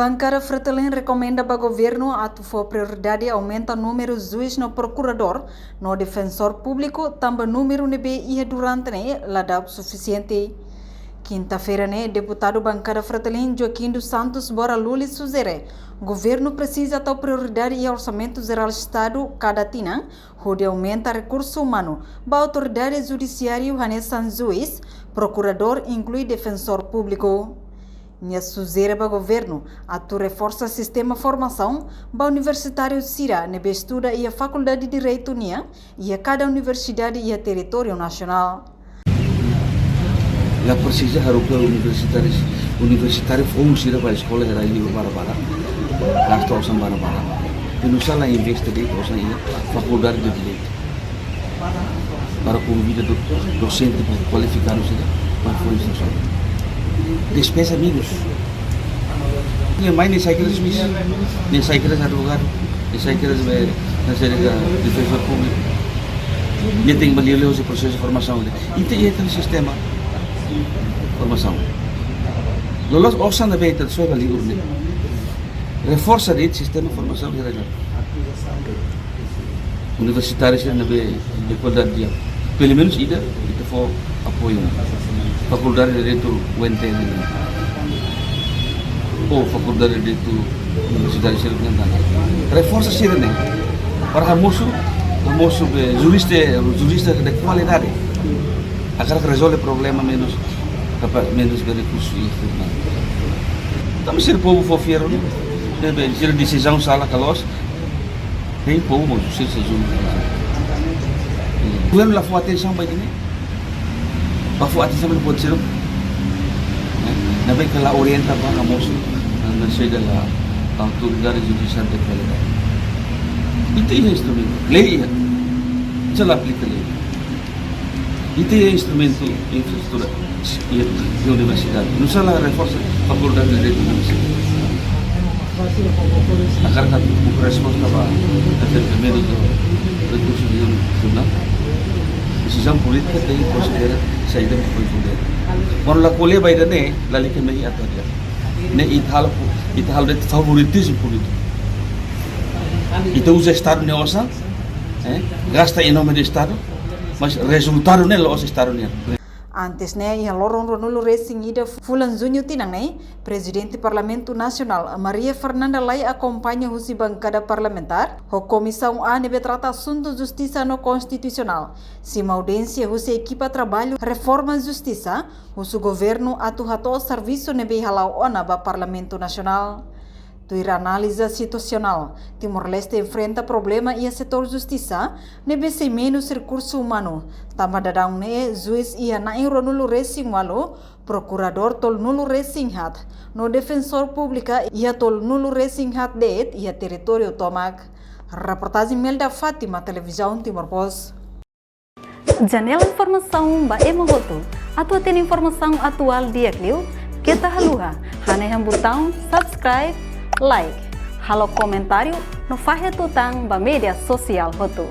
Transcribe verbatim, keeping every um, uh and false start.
Bankada Fretilin rekomenda ba governu atu fó prioridade aumenta númeru juís no prokuradór no defensór públiku, tanba númeru ne'ebé iha durante ne'e la da'ot sufisiente. Kinta-feira ne'e, deputadu bankada Fretilin Joaquim dos Santos Bora Luli sujere governu presiza tau prioridade iha Orsamentu Jerál Estadu kada tinan, hodi aumenta rekursu umanu ba autoridade judisiáriu hanesan juís, prokuradór, inklui defensór públiku. Nia sujere ba governu atu reforsa sistema formasaun ba universitáriu sira ne'ebé estuda iha Fakuldade Direitu nian iha kada universidade iha territóriu nasionál. La presiza haruka universitáriu, universitáriu foun sira ba eskola iha rai-liur barak-barak, gasta osan barak-barak. Entaun la investe de'it osan iha Fakuldade de Direitu para konvida do, dosente kualifikadu sira ba fó instrusaun. Despeza menus. Nia mai, nia sai kedas juís, nia sai kedas advogadu, nia sai kedas be, nia sai kedas defensór públiku. Nia tenke bá liuliu husi prosesu formasaun. Ita iha tan sistema formasaun. Loloos osan ne'ebé ita soe ba liur ne'e, reforsa de'it sistema formasaun iha rai-laran. Universitáriu sira ne'ebé de kualidade di'ak. Pelumenus ida, ita fó apoiu. Fakuldade de Direitu U N T L nian. Ou Fakuldade de Direitu Universitáriu sira nian tan. Reforsa sira-ne'e. Para hamosu, hamosu be jurista, jurista de kualidade. Hakarak rezolve problema menus, kapa menus be rekursu iha tribunál. Tanba sira povu fó fiar ne'e, be sira desizaun sala ka loos, hein, povu mós sira sei julga. Governu la fó atensaun ba ida-ne'e. Ba fó atensaun ba ida-ne'e. Ne'ebé ke la orienta ba hamosu, na saida la autoridade judisiál de kualidade. Ita iha instrumentu, lei iha. Ita la aplika lei. Ita iha instrumentu infraestrutura iha, iha universidade. Nusá la reforsa Fakuldade de Direitu Universidade. Hakarak atu buka resposta ba, ba menos do, rekursu de universidade. Desizaun polítika tenke konsidera saida mak foin poder. Kuandu la ko'alia ba ida-ne'e, lalika mai atu hadi'a. Ne'e ita halo, ita halo de'it favoritismu polítiku. Ita uza Estadu nia osan, eh, gasta em nome do Estadu, mas rezultadu ne'e la'ós Estadu nian. Antes ne'e, iha loron ruanulu-resin-ida fulan Juñu tinan ne'e, Prezidente Parlamentu Nasionál, Maria Fernanda Lay, akompaña husi bankada parlamentár ho Komisaun A ne'ebé trata asuntu justisa no konstitusionál, simu audiénsia husi ekipa traballu reforma justisa, husu governu atu hato'o servisu ne'ebé hala'o ona ba Parlamentu Nasionál. Tuir análize situasionál, Timor-Leste enfrenta problema iha setór justisa, ne'ebé sei menus rekursu umanu. Tanba daudaun ne'e, juís iha na'in ruanulu-resin-ualu, prokuradór tolunulu-resin-haat, no defensór públika iha tolunulu-resin-haat de'it iha territóriu tomak. Reportajen Melda Fátima, Televizaun Timor Post. Janela informasaun ba ema hotu. Atu hatene informasaun atuál di'ak liu, keta haluha hanehan butaun subscribe, like, halo komentáriu no fahe tutan ba média sosiál hotu.